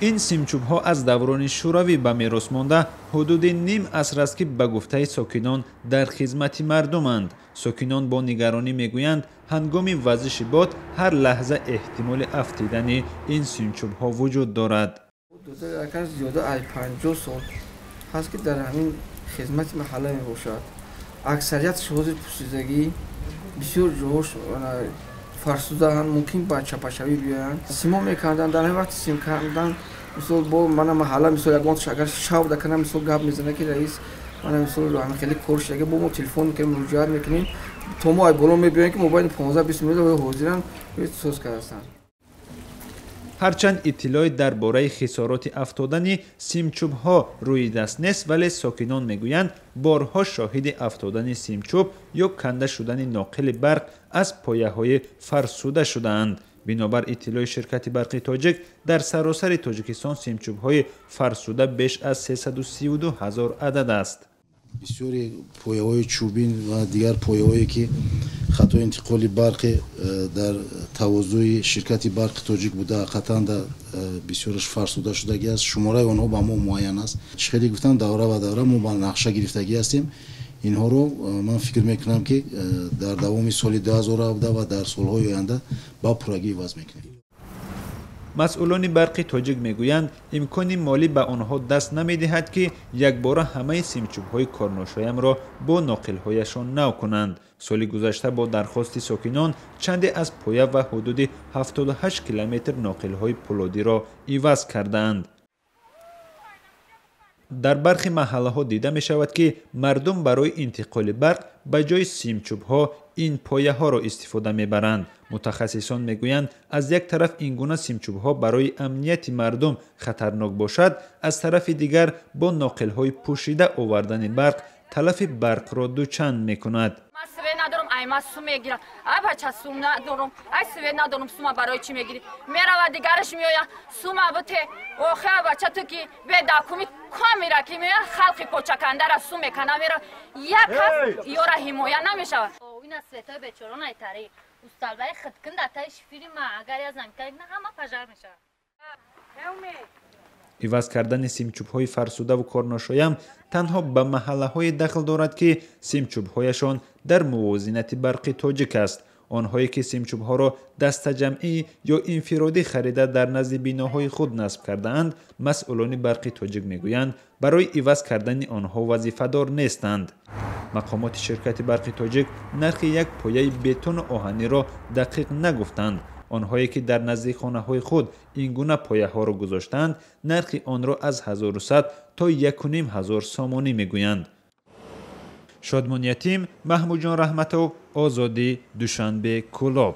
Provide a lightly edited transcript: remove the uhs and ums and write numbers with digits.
Ин симчӯбҳо аз даврони шӯравӣ ба мерос монда, ҳудуди ним аср аст, ки ба гуфтаи сокинон дар хизмати мардуманд. Сокинон бо нигаронӣ мегӯянд, ҳангоми вазиши бод ҳар лаҳза эҳтимоли афтидани ин симчӯбҳо вуҷуд дорад. Зиёда аз 50 сол ҳаст, ки дар ҳамин хизмати маҳалла мебошад. Аксариятш ҳозир пусидагӣ, бисёр ҷоҳош фарсудаанд, мумкин ба чапашавӣ биёянд. Симо мекарданд, дар ҳамин вақти сим кардан, мисол, бо мана маҳалла, мисол, ягон агар шав дакана, мисол, гап мезана, ки раис, мана, мисол, хеле кор шуда, бо мо телефон мекунем, муроҷиат мекунем, то мо ай боло мебиёем, ки мобайни 15-20 минут ҳозиран соз кардастанд. Ҳарчанд иттилои дар бораи хисороти афтодани симчӯбҳо рӯи даст нест, вале сокинон мегӯянд, борҳо шоҳиди афтодани симчӯб ё канда шудани ноқили барқ аз пояҳои фарсуда шудаанд. Бинобар иттилои ширкати барқи тоҷик, дар саросари Тоҷикистон симчӯбҳои фарсуда беш аз 332 ҳазор адад аст. Бисёри пояҳои чӯбин ва дигар пояҳое, ки хатои интиқоли барқи дар тавозӯи ширкати барқи тоҷик буда, ҳақиқатан бисёраш фарсуда шудагӣ аст. Шумораи онҳо ба мо муайян аст. Чӣ хеле гуфтам, давра ба давра мо ба нақша гирифтагӣ ҳастем инҳоро. Ман фикр мекунам, ки дар давоми соли 2017 ва дар солҳои оянда ба пуррагӣ иваз мекунем. Масъулони барқи тоҷик мегӯянд, имкони молӣ ба онҳо даст намедиҳад, ки якбора ҳамаи симчӯбҳои корношоямро бо ноқилҳояшон нав кунанд. Соли гузашта бо дархости сокинон чанде аз поя ва ҳудуди 78 километр ноқилҳои пӯлодиро иваз кардаанд. Дар бархи маҳаллаҳо дида мешавад, ки мардум барои интиқоли барқ ба ҷои симчӯбҳо ин пояҳоро истифода мебаранд. Мутахассисон мегӯянд, аз як тараф ин гуна симчӯбҳо барои амнияти мардум хатарнок бошад, аз тарафи дигар бо ноқилҳои пӯшида овардани барқ талафи барқро дучанд мекунад. Свет надорам, ай ма сум мегирам, ай бача, сум надорам, ай свет надорам, сума барои чӣ мегирӣ? Мерава, дигараш меоя, сума бите. Охе, бача, ту ки бедакуми камера ки меоя, халқи почакандара сум мекана, мера, як кас ёра ҳимоя намешавад. Ина светои бечорон айтари усталбаи хиткин дар таи шифири ма, агар я замка ҳама пожар мешавад. Иваз кардани симчӯбҳои фарсудаву корношоям танҳо ба маҳаллаҳое дахл дорад, ки симчӯбҳояшон дар мувозинати барқи тоҷик аст. Онҳое, ки симчӯбҳоро дастаҷамъӣ ё инфиродӣ харида, дар назди биноҳои худ насб кардаанд, масъулони барқи тоҷик мегӯянд, барои иваз кардани онҳо вазифадор нестанд. Мақомоти ширкати барқи тоҷик нархи як пояи бетону оҳаниро дақиқ нагуфтанд. Онҳое, ки дар назди хонаҳои худ ин гуна пояҳоро гузоштаанд, нархи онро аз 1100 то 1500 сомонӣ мегӯянд. Шодмон Ятим, Маҳмудҷон Раҳматов, Озодӣ, Душанбе, Кӯлоб.